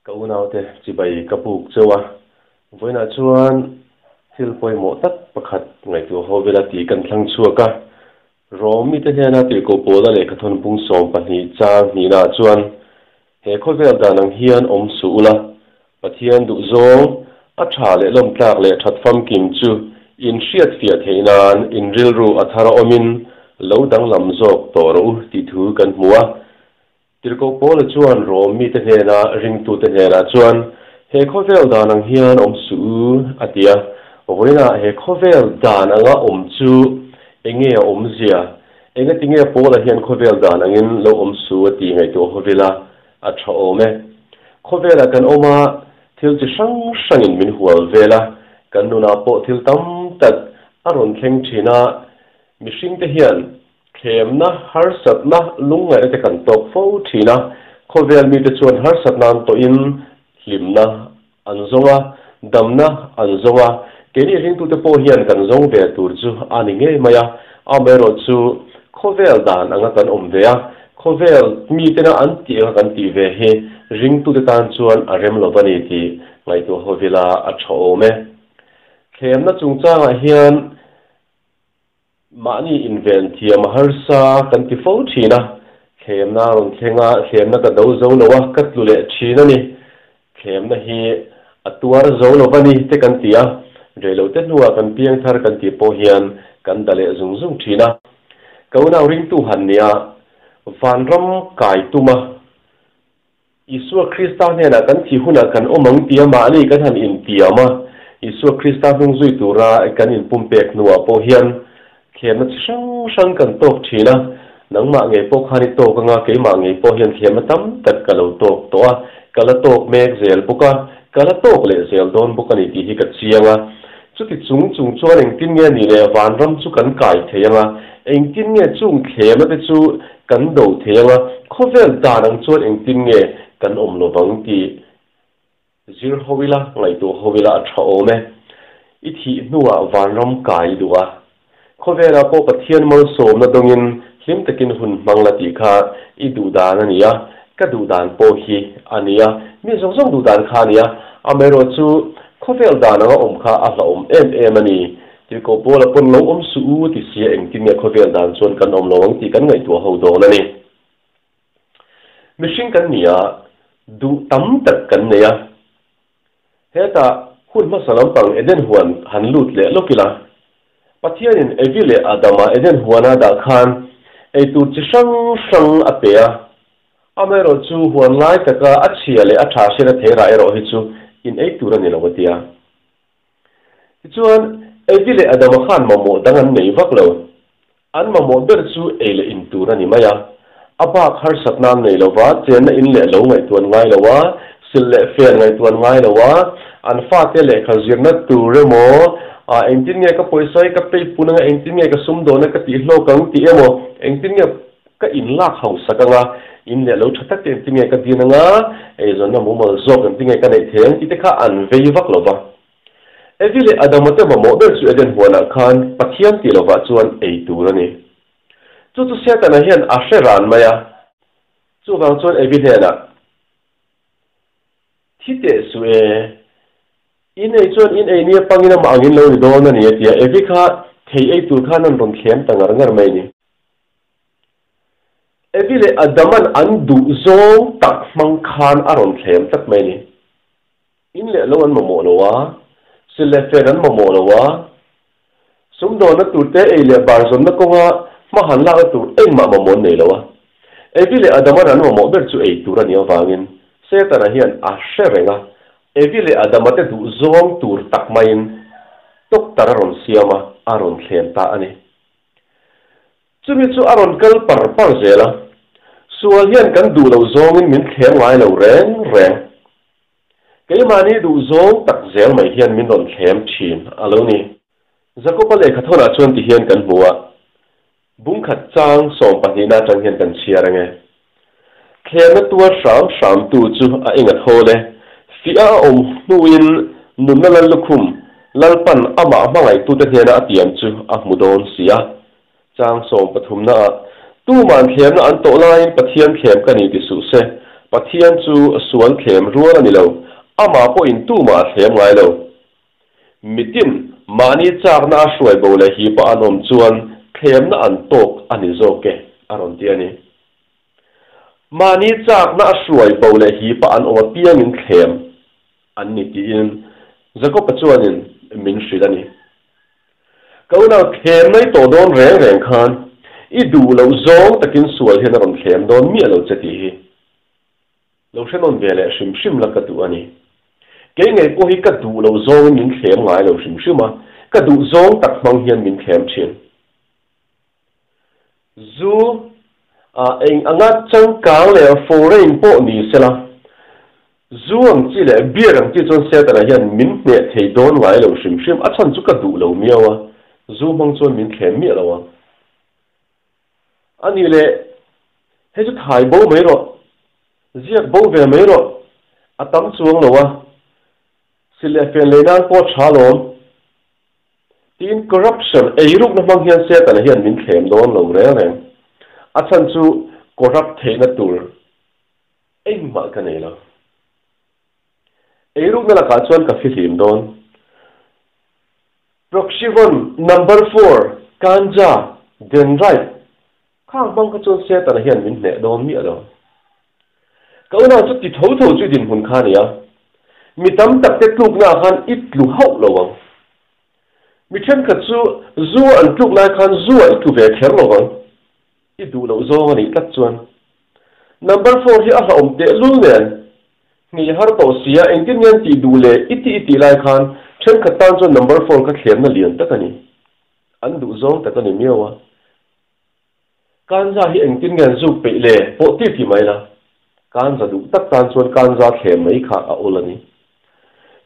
Ka unaute chibai ka puk cheu a, vawiinah chuan thil pawimawh tak pakhat ngaihtuah ho vela tih kan thlang chhuak a. Rom mite hnena tirhkoh pawla lehkhathawn pung 12 chang hnihnaah chuan, He khawvel dan ang hian awm suh ula, Pathian duhzawng, a tha leh lawmtlak leh that famkim chu in hriatfiah theih nan in rilru a thar a awmin lo danglam zawk tawh rawh u tih thu kan hmu a. Tirhkoh Paula chuan Rom mite hnena ringtute hnenah chuan, He khawvel dan ang hian awm suh u, a ti a. Vawiinah he khawvel dan anga awm chu enge a awmzia? Engatinge Paula hian khawvel dan angin lo awm suh a tih ngaihtuah hawvila a tha awm e. Khawvelah kan awm a, thil chi hrang hrangin min hual vel a, kan nunah pawh thil tam tak a rawn thleng thin a, mihringte hian Thlemna, harsatna, lungngaihna te kan tawk fo thin a, khawvel mite chuan harsatna an tawhin hlimna an zawng a, damna an zawng a, keini ringtute pawh hian kan zawng ve tur chu a ni ngei mai a, amaherawhchu khawvel dan anga kan awm ve a, khawvel mitena an tih anga kan tih ve hi ringtute tan chuan a rem lo va ni tih ngaihtuah hovila a tha awm e. Thlemna chungchangah hian. Mahni inven thiam a harsa kan ti fo thin a, thlemna a rawn thleng a, thlemna ka do zo lo a, ka tlu leh thin a ni. Thlemna hi a tuar zo lo va ni te kan ti a, reilote hnuah kan piang thar kan tih pawh hian kan da leh zung zung thin a. Ka unau ringtu han nia, vanram kai tum a, Isua Krista hnenah kan thih hunah kan awm ang tia mahni kan han intiam a, Isua Krista hnung zui tura kan inpumpek hnuah pawh hian thlemna chi hrang hrang kan tawk thin a, nangmah ngei pawh khan i tawk anga keimah ngei pawh hian thlemna tam tak ka lo tawk tawh a, ka la tawk mek zel bawk a, ka la tawk leh zel dawn bawk a ni tih hi ka chiang a. Chuti chung chung chuan engtin nge ni leh vanram chu kan kai thei ang a, engtin nge chung thlemna te chu kan do thei ang a, khawvel dan ang chuan engtin nge kan awm lo vang tih zir ho ila, ngaihtuah ho ila a tha awm e. I thih hnuah vanram kai i duh a, khawvelah pawh Pathian malsawmna dawngin hlim takin hun hmang la tih kha i duh dan a ni a, ka duh dan pawh hi a ni a, mi zawng zawng duh dan kha a ni a, amaherawhchu khawvel dan anga awm kha a hlauhawm em em a ni. Tirhkoh Paula pawn lo awm suh u ti sia engtin nge khawvel dan chuan kan awm lo ang tih kan ngaihtuah ho dawn a ni. Mihring kan ni a, duh tam tak kan nei a. Hetah hun hmasa lampang Eden huan han lut leh lawk ila, Pathianin Evi leh Adama Eden huana dah khan eitur chi hrang hrang a pe a, amaherawhchu huan lai taka a chhia leh a tha hriat a thei rah erawh hi chu in ei tur a ni lo a ti a. Tichuan, Evi leh Adama khan mamawh dang an nei vak lo. An mamawh ber chu ei leh in tur a ni mai a. A bak harsatna an nei lo va, chenna in leh lo ngaihtuan ngai lo a, silh leh fel ngaihtuan ngai lo a, an fate lehkha zirna tur emaw, ah engtin nge ka pawisa hi ka pei pun anga engtin nge ka sumdawn a ka tihhlawk ang tih emaw, engtin nge ka inlak hausak anga in leh lo tha tak te engtin nge ka din anga, eizawnna mumal zawk engtin nge ka neih thei ang tih te kha an vei vak lo va. Evi leh Adama te mamawh ber chu Eden huanah khan Pathian tih lovah chuan ei tur a ni. Chu chu Setana hian a hre ran mai a. Chuvang chuan Evi hnenah, Thi teh suh e, in ei chuan in ei nia pangin amah angin lo ni dawn a ni a ti a. Evi kha thei ei tur khan an rawn thlem ta ngar ngar mai a ni. Evi leh Adaman an duh zawng tak hmang khan a rawn thlem tlat mai a ni. In leh lo an mamawh lo a, sil leh fen an mamawh lo a, sumdawnna tur te ei leh bar zawnna kawnga hma han lakna tur engmah mamawh an nei lo a. Evi leh Adama ran mamawh ber chu ei tur a nih avangin Setana hian a hre reng a, Evi leh Adama te duh zawng tur tak maiin doctor a rawn siam a, a rawn thlem ta a ni. Chumi chu a rawn kal par par zel a, sual hian kan duh loh zawngin min thlem ngai lo reng reng. Keimahni duh zawng tak zel mai hian min rawn thlem thin a lo ni. Jakoba lehkha thawnah chuan ti hian kan hmu a, bungkhat chang sawmpahnihna atang hian kan chhiar ange. Thlemna tuar hram hramtu chu a eng a thawl e. Fiah a awm hnuin nunna lal lukhum Lalpan amah hmangaihtute hnena a tiam chu a hmu dawn si a. Chang sawmpathumnaah, Tuman thlemna an tawh laiin Pathian thlem ka ni ti suh se. Pathian chu sual thlem rual a ni lo, amah pawhin tumah a thlem ngai lo. Mitin mahni chakna a hruai bo leh hipa an awm chuan thlemna an tawk a ni zawk e, a rawn ti a ni. Mahni chakna a hruai bo leh hipa an awm apiangin thlem an ni tiin Jakob-a chuanin min hrilh a ni. Ka unau thlem mai tawh dawn reng reng khan i duh loh zawng takin sual hian a rawn thlem dawn miah lo che tih hi lo hre nawn ve leh hrim hrim la ka duh a ni. Kei ngei pawh hi ka duh loh zawngin min thlem ngai lo hrim hrim a, ka duh zawng tak hmang hian min thlem thin. Zu ah eng anga changkang leh foreign pawh ni sela, zu ang chi leh beer ang chi chuan Satan-a hian min hneh thei dawn ngai lo hrim hrim, a chhan chu ka duh lo miau a, zu hmang chuan min thlem miah lo ang. A nih leh, hei chu thai bo mai rawh, ziak bo ve mai rawh, a tam chuang lo a, silh leh fen lei nan pawh tha lawm. Tiin corruption eirukna hmang hian Setana hian min thlem dawn lo reng reng. A chhan chu corrupt theihna tur engmah ka nei lo. Eirukna lakah chuan ka fihlim dawn. Proxyvon number four Kanja Denright khang hmang kha chuan Setana hian min hneh dawn miah lo. Ka unau chu ti tho tho chu i dinhmun kha a ni a, mi tam tak te tlukna ah khan i tlu hauh lo ang. Mi thenkhat chu zu an tluk lai khan zu ah i tlu ve kher lo vang, i duh loh zawng a nih tlat chuan. Number four hi a hlauhawm tehlul nen, hnih har tawh si a, engtin nge an tih duh le i tih i tih lai khan thenkhat tan chuan number four kha thlemna lian tak a ni. An duh zawng tak a ni miau a. Kanza hi engtin nge an zuk peih le pawh ti ti mai la, kanza duh tak tan chuan kanza thlem mai kha a awl a ni.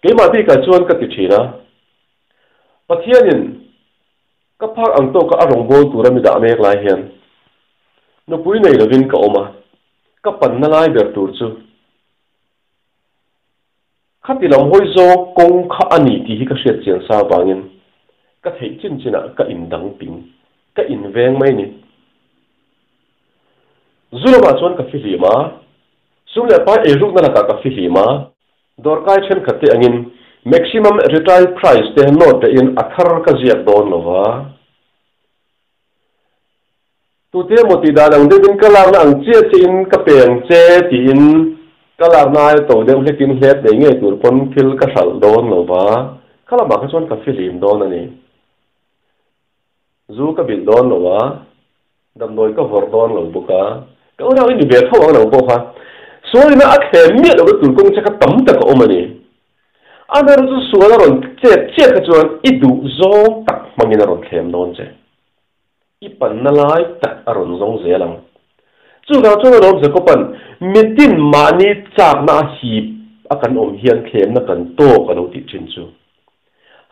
Keimah bikah chuan ka ti thin a, Pathianin ka phak ang tawka a rawngbâwl tura mi dah mek lai hian nupui nei lovin ka awm a, ka panna lai ber tur chu khati lam hawi zawng kawng kha a ni tih hi ka hriat chian sa avangin ka theih chin chinah ka indang ping, ka inveng mai ni. Zu lamah chuan ka fihlim a, sum leh pai eirukna lakah ka fihlim a, dawrkai thenkhat te angin maximum retail price te note dahin a thar ka ziak dawn lo va. Tute emaw tih dan ang deuhin ka lakna ang chiah chiahin ka pe ang che tiin ka lakna aia to deuh hlekin hlet nei ngei tur pawn thil ka hralh dawn lo va, kha lamah kha chuan ka fihlim dawn a ni. Zu ka bilh dawn lo a, damdawi ka vawrh dawn lo bawk a, ka unau i ni ve tho ang lo pawh kha sualina a thlem miah lohna tur kawng che kha tam tak a awm a ni. Amaherawhchu chu sual a rawn chet chiah kha chuan i duh zawng tak hmangin a rawn thlem dawn che. I panna lai tak a rawn zawng zel ang. Chuvang chuan alawm Jakoba'n mitin mahni chakna a hip a kan awm hian thlemna kan tawk a lo tih thin chu.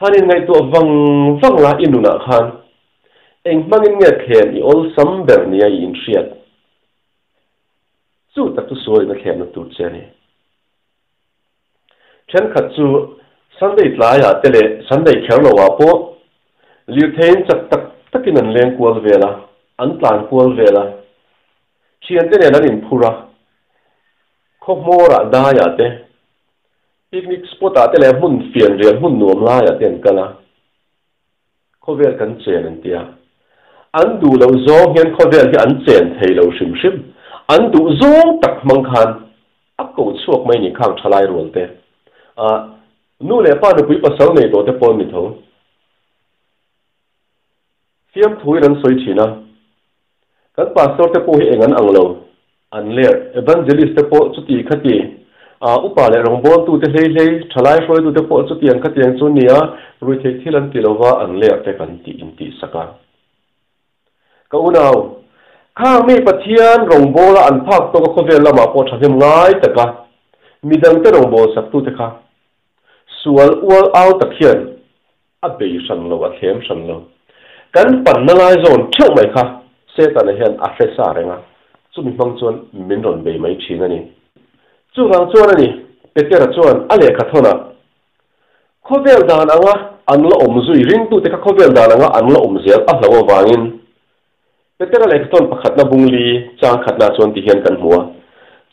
Han inngaihtuah vang vang la i nunah khan eng hmangin nge thlem i awlsam ber nia i inhriat? Chu tak chu sualin a thlemna tur che a ni. Thenkhat chu Sunday tlaiah te leh Sunday kher loah pawh lirtheiin chak tak takin an leng kual vel a, an tlan kual vel a, thiante nen an inphur a, khaw hmawrah daiah te, picnic spot-ah te leh hmun fianrial hmun nuam laiah te an kal a, khawvel kan chen an ti a. An duh loh zawng hian khawvel hi an chen thei lo hrim hrim. An duh zawng tak hmang khan a ko chhuak mai ni khang thalai rual te. A nu leh pa nupui pasal nei tawh te pawh an ni tho. Fiamthuin an sawi thin a. Kan pastor te pawh hi eng an ang lo, an ler. Evangelist te pawh chuti khati, a upa leh rawngbawltu te hlei hlei, thalai hruaitu te pawh chutiang khatiang chu nia, ruihtheih thil an ti lova an ler te kan tih intihsak a. Ka unau, khang mi Pathian rawngbawla an phak tawk a khawvel lamah pawh thahnem ngai taka midangte rawngbawlsak tute kha sual ual au tak hian A bei hran lo, a thlem hran lo. Kan panna lai zawn theuh mai kha Setana hian a hre sa reng a, chumi hmang chuan min rawn bei mai thin a ni. Chuvang chuan a ni, Petera chuan a lehkha thawnah, Khawvel dan anga an la awm zui, ringtute kha khawvel dan anga an la awm zel a hlo avangin, Petera lehkha thawn pakhatna bungli chang khatna chuan ti hian kan hmu a.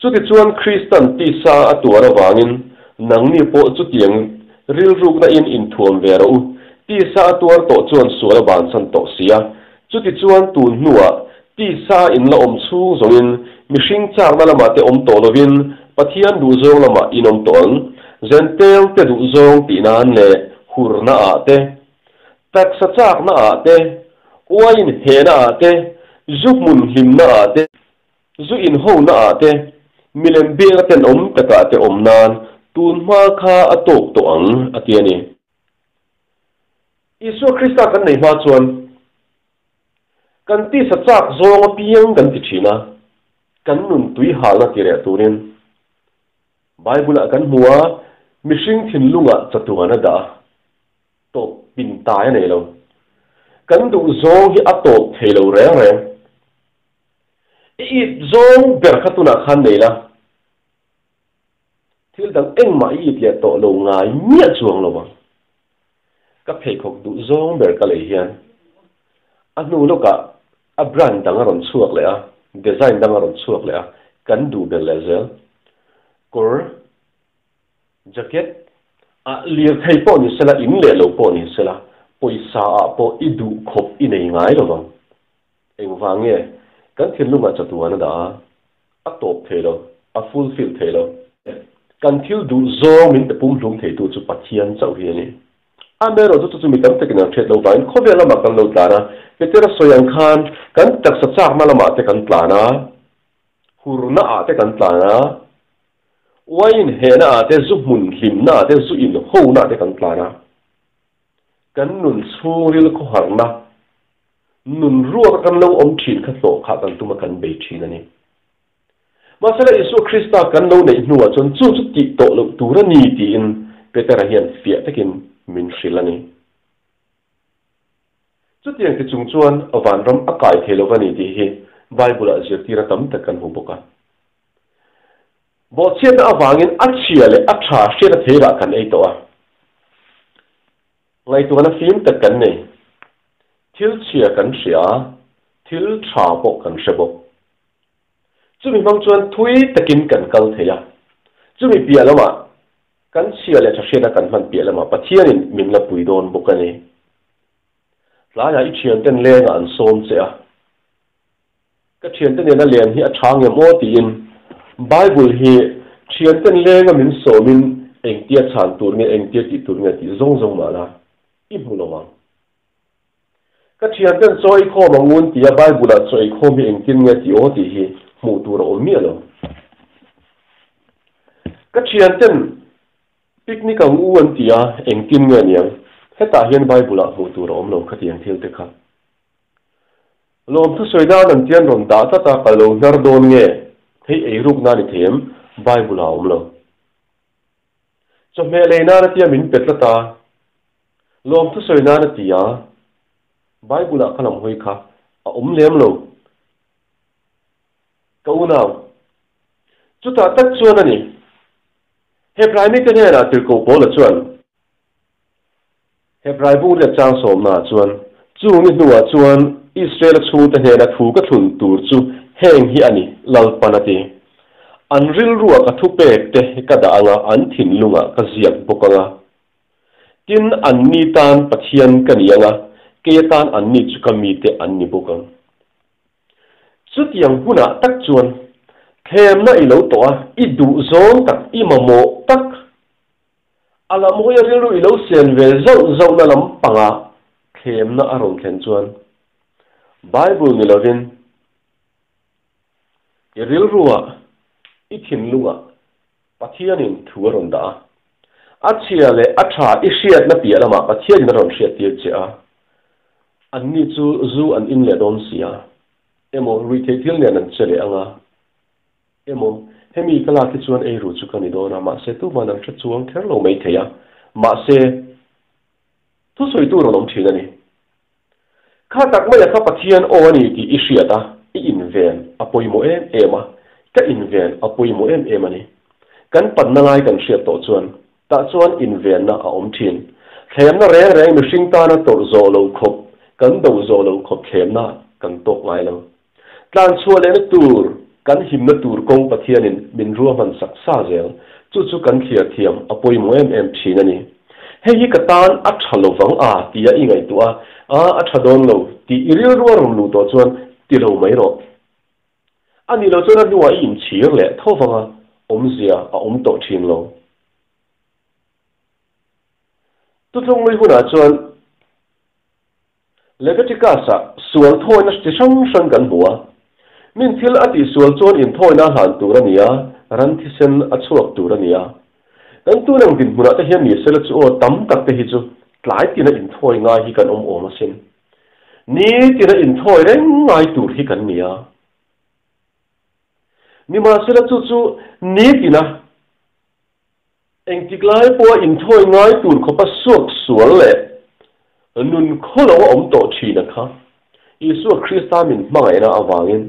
Chutichuan Kristan tisa a tuar avangin nangni pawh chutiang rilrukna in inthuam ve rawh u. Tisa a tuar tawh chuan sual a bansan tawh si a. Chutichuan tun hnuah tisa in la awm chhung zawngin mihring chakna lamah te awm tawh lovin Pathian duhzawng lamah in awm tawh ang. Zentel te duhzawng tih nan leh hurna ah te, taksa chakna ah te, uain hehna ah te, zu hmun hlimna ah te, Zu inhona ah te, milem biakna tenawm takah te awm nan tun hma kha a tawk tawh ang, a ti a ni. Isua Krista kan nei hma chuan kan tisa chak zawng apiang kan ti thin a, kan nun tui halna ti reh turin Bible-ah kan hmu a, mihring thinlungah chatuan a dah a, tawp pin tai a nei lo. Kan duh zawng hi a tawp thei lo reng reng. I it zawng ber kha tunah khan nei la, thil dang engmah i it leh tawh lo ngai miah chuang lo ang. Ka pheikhawk duh zawng ber ka lei hian a hnu lawkah a brand dang a rawn chhuak leh a, design dang a rawn chhuak leh a, kan duh ber leh zel. Kawr, jacket, ah lirthei pawh ni sela, in leh lo pawh ni sela, pawisa ah pawh i duh khawp i nei ngai lo vang. Engvang nge kan thinlungah chatuan a dah a, a tawp thei lo, a fulfill thei lo. Kan thil duh zawng min pe pumhlum theitu chu Pathian chauh hi a ni. Amaherawhchu chu chu mi tam takin an hriat loh vangin khawvel lamah kan lo tlan a, Petera sawi ang khan kan taksa chakna lamah te kan tlan a, hurna ah te kan tlan a, wine hehna ah te, zu hmun hlimna ah te, zu inhona ah te kan tlan a. Kan nun chhungril khawharna Nun ruaka kan lo awm thin kha hlawh kha kan tum a kan bei thin a ni. Mahsela Isua Krista kan lo neih hnuah chuan chu chu tih tawh loh tur a ni tiin Petera hian fiah takin min hrilh a ni. Chutiang ti chung chuan vanram a kai thei lo va ni tih hi Bible-ah zirtira tam tak kan hmu bawk a. Bawhchhiatna avangin a chhia leh a tha hriat a theirah kan ei tawh a. Ngaihtuahna fim tak kan nei. Thil chhia kan hria a, thil tha pawh kan hre bawk. Chumi hmang chuan thui takin kan kal thei a. Chumi piah lamah kan chhia leh tha hriatna kan hman piah lamah Pathianin min la pui dawn bawk a ni. Tlaiah i thianten lengah an sawm che a. Ka thiante nena len hi a tha ngem aw tiin Bible hi thianten lenga min sawmin engtia chhan tur nge engtia tih tur nge tih zawng zawng mah la i hmu lo ang. Ka thianten chaw ei khawm ang un tia Bible ah chaw ei khawm hi engtin nge tih aw tih hi hmuh tur a awm miah lo. Ka thianten picnic ang u an tia engtin nge niang hetah hian Bible ah hmuh tur a awm lo khatiang thil te kha. Lawmthu sawi nan an tian rawn dah tlat a, ka lo hnar dawn nge? Hei eiruk nan i thei em? Bible ah a awm lo. Chawhmeh lei nan a tia min pe tlat a, lawmthu sawi nan a ti a, Bible ah ka lam hawi kha a awm lem lo. Ka unau, chutah tak chuan a ni. Hebrai mite hnenah tirhkoh Paula chuan, Hebrai bung riat chang sawmnaah chuan, Chung ni hnuah chuan Israela chhungte hnena thu ka thlun tur chu heng hi a ni, Lalpan a ti. An rilruah ka thupek te ka dah anga an thinlungah ka ziak bawk anga. Tin, anni tan Pathian ka ni anga, kei atan anni chu ka mite an ni bawk ang. Chutiang hunah tak chuan thlemna i lo tawh a, i duhzawng tak, i mamawh tak, A lam hawi a rilru i lo sen ve zauh zauhna lam pangah thlemna a rawn thlen chuan Bible ni lovin i rilruah, i thinlungah Pathianin thu a rawn dah a. A chhia leh a tha i hriatna piah lamah Pathianin a rawn hriattir che a. Anni chu zu an in leh dawn si a, emaw ruihtheih thil nen an che leh ang a. Emaw, hemi ka lak hi chuan ei ru chu ka ni dawn a, mahse tuman an hre chuang kher lo mai thei a, mahse thusawi tur an awm thin a ni. Kha tak maia kha Pathian aw a ni tih i hriat a, i inven a pawimawh em em a, ka inven a pawimawh em em a ni. Kan panna lai kan hriat tawh chuan, tah chuan invenna a awm thin. Thlemna reng reng mihring tana tawrh zawh loh khawp, kan do zawh loh khawp thlemna kan tawk ngai lo. Tlanchhuah lehna tur. kan himna tur kawng Pathianin min ruahman sak sa zel. Chu chu kan thliar thiam a pawimawh em em thin a ni. Hei hi ka tan a tha lovang a tia i ngaihtuah a, a a tha dawn lo tih i rilru a rawn luh tawh chuan ti lo mai rawh. A nih loh chuan a hnuah i inchhir leh tho vang a, awmzia a awm tawh thin lo. Tutlunglui hunah chuan Leviticus-ah sual thawina chi hrang hrang kan hmu a. Min thil a tihsual chuan inthawina a hlan tur a ni a, ran thisen a chhuak tur a ni a. Kan tun ang dinhmunah te hian ni sela chu aw tam tak te hi chu tlai tina inthawi ngai hi kan awm awm asin. Ni tina inthawi reng ngai tur hi kan ni a. Nimahsela chu chu ni tina Engtik lai pawha inthawi ngai tur khawpa suak sual leh nun khawlo a awm tawh thin a kha. Isua Krista min hmangaihna avangin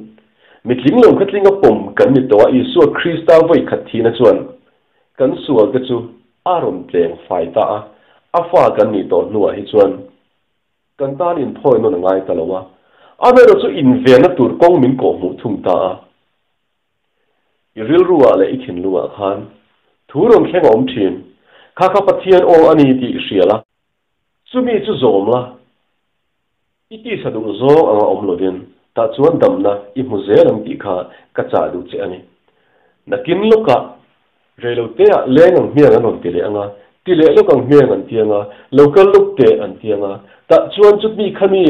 mitling lo kha tlinga pawm kan ni tawh a, Isua Krista vawi khat thihna chuan kan sual te chu a rawn tleng fai ta a, a fa kan nih tawh hnuah hi chuan kan tan inthawi nawn a ngai ta lo a, amaherawh chu invenna tur kawng min kawhhmuh thung ta a. I rilruah leh i thinlungah khan thu rawn thleng a awm thin. Kha kha Pathian aw a ni tih i hria la. Chumi chu zawm la, i tisa duh zawng anga awm lovin tah chuan damna i hmu zel ang tih kha ka chah duh che a ni. Nakin lawkah reiloteah leng ang hmiang an rawn ti leh anga, ti leh lawk ang hmiang an ti anga, lo kal lawk teh an ti anga, tah chuan chutmi khami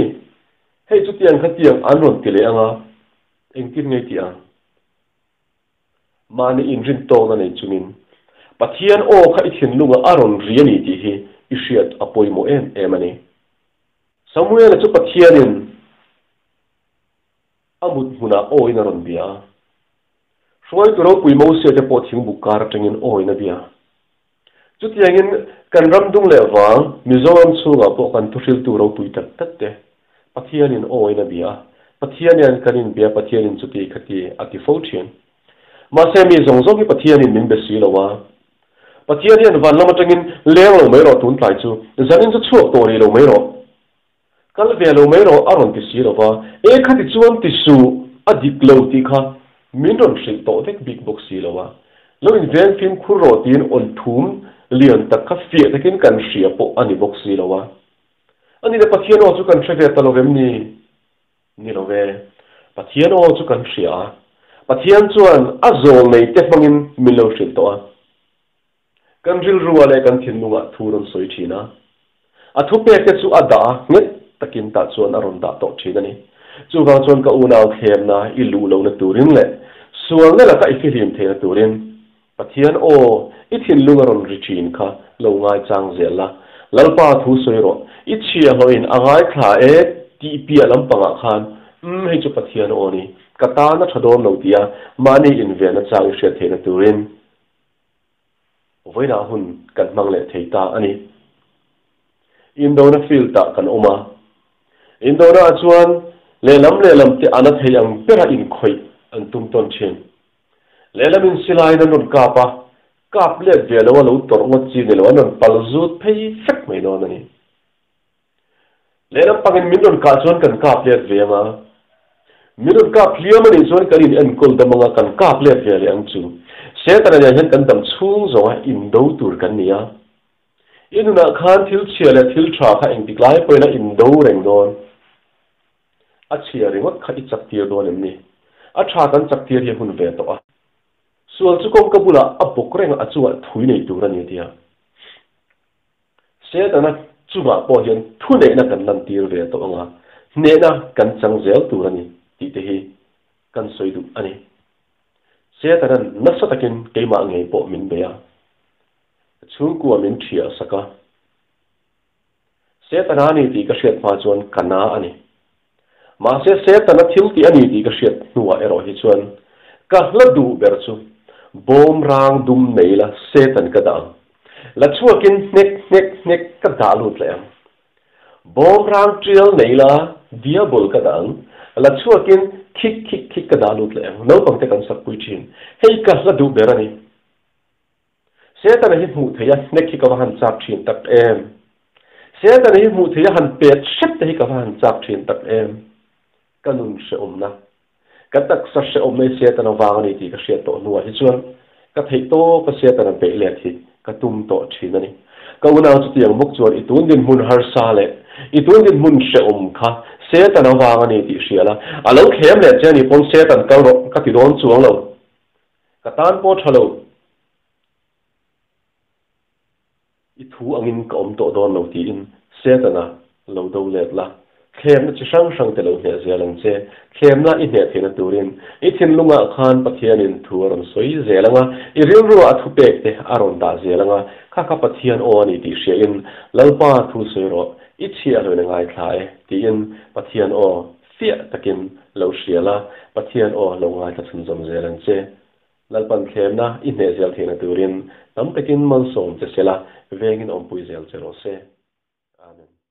hei chutiang khatiang an rawn ti leh anga, Engtin nge tih ang? Mahni inrin tawkna nei chungin Pathian aw kha i thinlungah a rawn ri a ni tih hi i hriat a pawimawh em em a ni. Samuela chu Pathianin a mut hmunah awin a rawn bia a. Hruaitu ropui Mosia te pawh thingbuk kar atangin awin a bia. Chutiangin kan ram dung leh vang Mizoram chhungah pawh kan thuhriltu ropui tak tak te Pathianin awin a bia a, Pathianian kan inbia Pathianin chuti khati a ti fo thin. Mahse mi zawng zawng hi Pathianin min be si lo a. Pathian hian van lam atangin leng lo mai rawh tun tlai chu, zanin chu chhuak tawh rih lo mai rawh. Kal ve lo mai rawh a rawn ti si lo va, e khati chuan ti suh, a dik lo tih kha min rawn hrilh tawh vek bik bawk si lo a. Lo inveng fimkhur rawh tiin awn thum lian tak kha fiah takin kan hria pawh a ni bawk si lo a. Ani le Pathian aw chu kan hre ve ta lo vem ni? Ni lo ve. Pathian aw chu kan hria a, Pathian chuan a zawl nei te hmangin min lo hrilh tawh a. Kan rilrua leh kan thinlungah thu rawn sawi thin a, a thupek te chu a dah a, nghet takin tah chuan a rawn dah tawh thin a ni. Chuvang chuan ka unau thlemna i luh lohna turin leh sualna laka i fihlim theihna turin Pathian aw i thinlung a rawn ri thin kha lo ngaichang zel la, Lalpa thu sawi rawh, i chhiahhlawhin a ngaithla e tih piah lampangah khan, Umm hei chu Pathian aw a ni, ka tan a tha dawn lo tia mahni invenna chang i hriat theihna turin. Vawiinah hun kan hmang leh thei ta a ni. Indona field ah kan awm a, indona ah chuan lehlam lehlam te ana thei ang bera inkhawih an tum tawn thin. Lehlam in silaiin an rawn kap a, kap let ve lo a lo tawrh ngawt chi ni lo, an rawn pal zut phei vek mai dawn a ni. Lehlam pangin min rawn kah chuan kan kap let ve ang a, min rawn kap hliam a nih chuan kan in enkawl dam ang a, kan kap let ve leh ang chu. Setana nen hian kan dam chhung zawnga indo tur kan ni a. I nunah khan thil chhia leh thil tha kha engtik lai pawhin a indo reng dawn. A chhia ringawt kha i chak tir dawn em ni? A tha kan chak tir hi a hun ve tawh a. Sual chu kawngka bulah a bawk reng a, a chungah thui nei tur a ni a ti a. Setana chungah pawh hian thuneihna kan lantir ve tawh ang a, hnehna kan chang zel tur a ni tih te hi kan sawi duh a ni. Setana'n nasa takin keimah ngei pawh min bei a, chhungkua min ṭhiah sak a. Setana a ni tih ka hriat hma chuan ka na a ni. Mahse Setana thil tih a ni tih ka hriat hnuah erawh hi chuan ka hla duh ber chu bawm rang dum nei la Setan ka dah ang. La chhuakin hnek hnek hnek ka dah lut leh ang. Bawm rang tial nei la Diabol ka dah ang. La chhuakin khik khik khik ka dah lut leh ang. Naupang te kan sakpui thin. Hei ka hla duh ber a ni. Setana hi hmuh theih a hnek hi ka va han chak thin tak em. Setana hi hmuh theih a han pet hrep te hi ka va han chak thin tak em. Ka nun hrehawmna. Ka taksa hrehawmna hi Setana vang a ni tih ka hriat tawh hnuah hi chuan ka theih tawka Setana beih let hi ka tum tawh thin a ni. Ka unau chutiang bawk chuan i tun dinhmun harsa leh i tun dinhmun hrehawm kha Setana vang a ni tih hria la, a lo thlem leh che a nih pawn Setan kal rawh ka ti dawn chuang lo. Ka tan pawh tha lo. I thu angin ka awm tawh dawn lo tiin Setana lo do let la, thlemna chi hrang hrang te lo hneh zel ang che. Thlemna i hneh theihna turin i thinlungah khan Pathianin thu a rawn sawi zel ang a, i rilruah a thupek te a rawn dah zel ang a, kha kha Pathian aw a ni tih hriain Lalpa thu sawi rawh, i chhiahhlawin a ngaithla e tiin Pathian aw fiah takin lo hria la, Pathian aw lo ngaithla chhunzawm zel ang che. Lalpan thlemna i hneh zel theihna turin tam takin malsawm che sela, vengin awmpui zel che rawh se. Amen.